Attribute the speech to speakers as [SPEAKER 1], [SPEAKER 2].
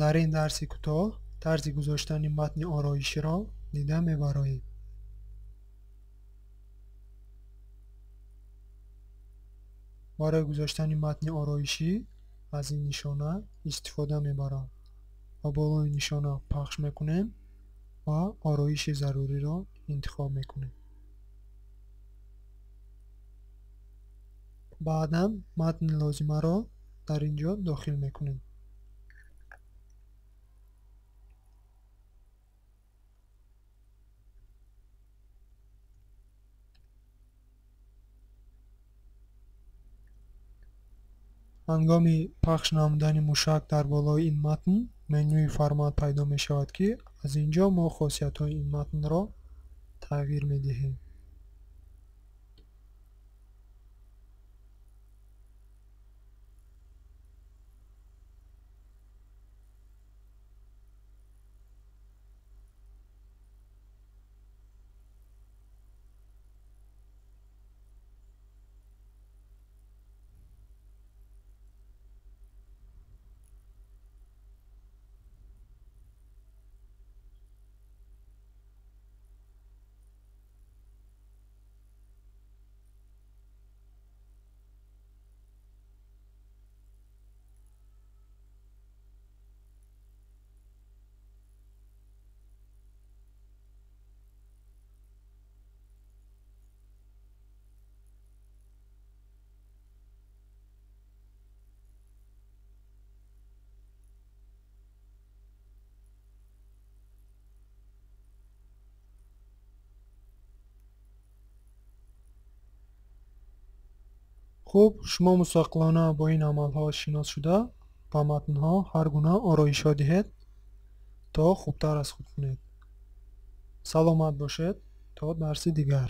[SPEAKER 1] Дар ин дарси кӯтоҳ тарзи гузоштани матни ороиширо дида мебароем. Барои гузоштани матни ороишӣ аз ин нишона истифода мебарам ва болои нишона пахш мекунем ва ороиши заруриро интихоб мекунем. Баъдан матни лозимаро дар ин ҷо дохил мекунем. Ҳангоми пахш намудани мушак дар болои ин матн менюи формат пайдо мешавад, ки аз ин ҷо мо хосиятҳои ин матнро тағйир медиҳем. Хуб, шумо мустақилона бо ин амалҳо шинос шуда ба матнҳо ҳар гуна ороишҳо диҳед, то хубтар аз худ кунед. Саломат бошед, то дарси дигар.